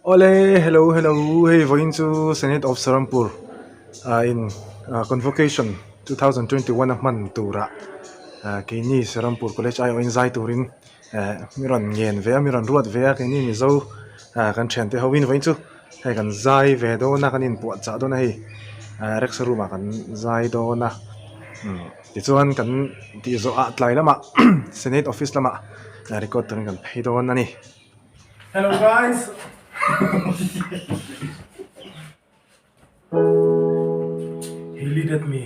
Awle hello hello hei vawiin chu Senate of Serampore ah in convocation 2021 a hman turah keini Serampore college aiawhin zai turin eh mi rawn ngen ve a mi rawn ruat ve a keini mizo ah kan thiante ho in vawiin chu hei kan zai ve dawn a kan inpuahchah dawn a hei ah rickshaw room ah kan zai dawn a umm tichuan kan tih zawh ah tlai lamah senate office lamah record turin kan phei dawn a ni. Hello guys He leaded me.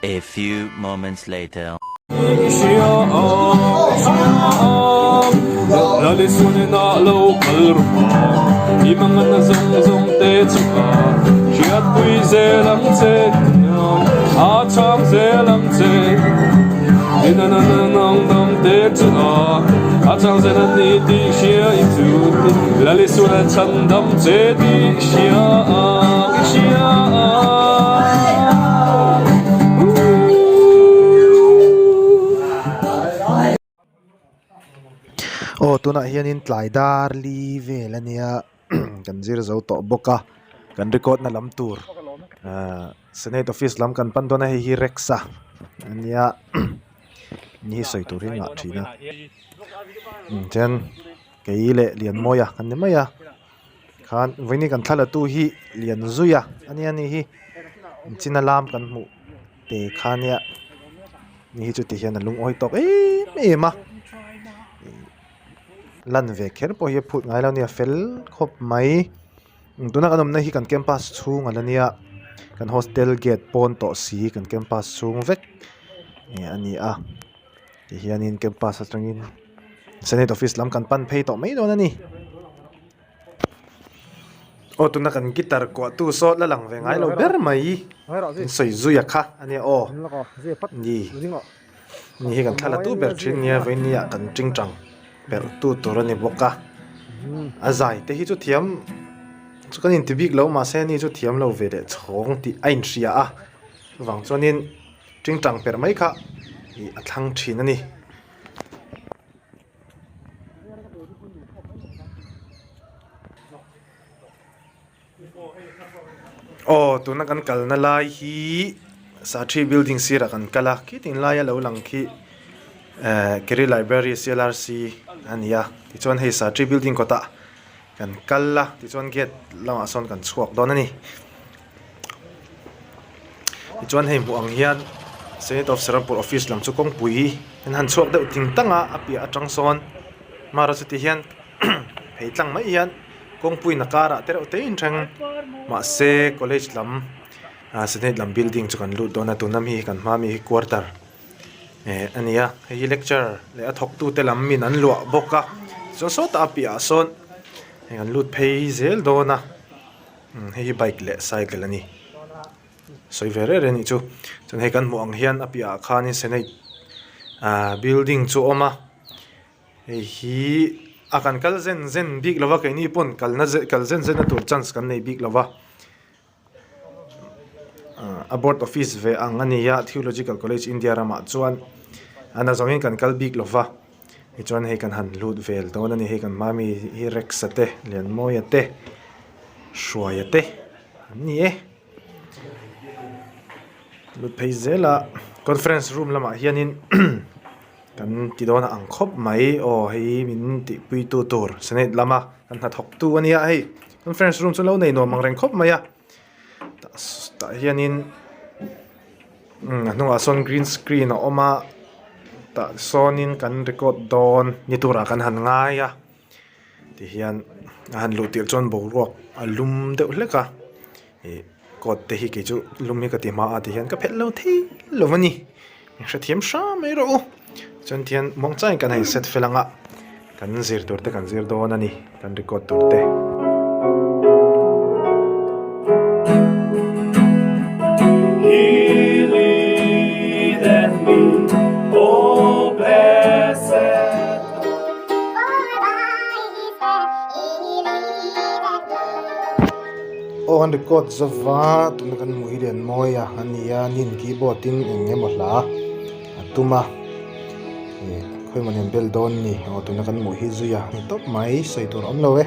A few moments later. Aw tunah hianin tlai dar li vel a nia kan zir zo tawh bawk a kan record na lam tur ahh senate office lam kan pan dawn a hei hi rex a ania ni hi sawi tur hi a ngah thin a chuan kei leh Lianmawia kan ni mai a. Khan vawiin kan thla la tu hi lian zui a ania ni hi china lam kan hmuh te kha nia ni hi chu ti hian a lungawi tawk em em a lan ve kher pawh hi a phut ngai lo a nia fel khawp mai tuna kan awmna hi kan campus chhung a la nia kan hostel gate pawn tawh si kan campus chhung vek a ni a ti hianin campus atangin senate office lam kan pan phei tawh mai dawn a ni. Aw tuna kan guitar kuah tu saw la lang ve ngai lo ber mai an sawi zui a kha a nia aw ni ni hi kan thla la tu ber thin nia vawiin ni ah kan ting tang perh tu tur a ni bawk a a zai te hi chu thiam chu kan inti bik lo mahse ni chu thiam lo ve leh chhawng tih a inhria a chuvang chuanin ting tang perh mai kha ih a thlang thin a ni. Aw tuna kan kalna lai hi Sathi building sirah kan kal a khiting laia lo lang khi ehh Keri library CLRC a ni a tichuan hei Sathi building kawtah kan kal a tichuan gate lamah sawn kan chhuak dawn a ni. Tichuan hei hmuh ang hian Senate of Serampore office lam chu kawngpui an han chhuak deuh ting tang a a piah atang sawn mara chuti hian phei tlang mai hian kawngpuiin a karah te reuh te in thleng mahse college lam ah senate lam building chu kan lut dawn a tuna mi hi kan hma mi hi quarter eh a ni a hei hi lecture leh a thawk tu te lam min an luah bawk a chuan sawtah a piahah sawn hei an lut phei zel dawn a. Hei hi bike leh cycle a ni sawi ve reng reng a nih chu chuan hei kan hmuh ang hian a piahah khanin senate ahh building chu a awm a hei hi a kan kal zen zen bik lo va keini pawn kalna kal zen zen na tur chance kan nei bik lo va ahh a board office ve ang a ni a theological college India ramah chuan a nazawngin kan kal bik lo va. Tichuan hei kan han lut vel dawn a ni hei kan hma mi hi Rex-a te Lianmawia te Hruaia te an ni e lut phei zel a conference room lamah hianin kan ti dawn a ang khawp mai aw hei min tihpui tu tur senate lama kan hnathawk tu a nia hei conference room chu lo nei nuam ang reng khawp mai a tah hianin a hnungah sawn green screen a awm a tah sawnin kan record dawn ni turah kan han ngai a tihian a han luh tirh chuan boruak a lum deuh hlek a ih coat te hi kei chu lum hi ka ti hma a tihian ka phelh lo thei lo a ni hrethiam hram mai rawh u chuan tihian muangchangin kan han set fel ang a kan zir tur te kan zir dawn a ni kan record tur te. Aw an record zova tuna kan hmuh hi Lianmawia a ni a nin keyboard in eng emaw hla a tum a ih khawi maw ni an bel dawn ni aw tuna kan hmuh hi zui a ni tawp mai sawi tur a awm lo e.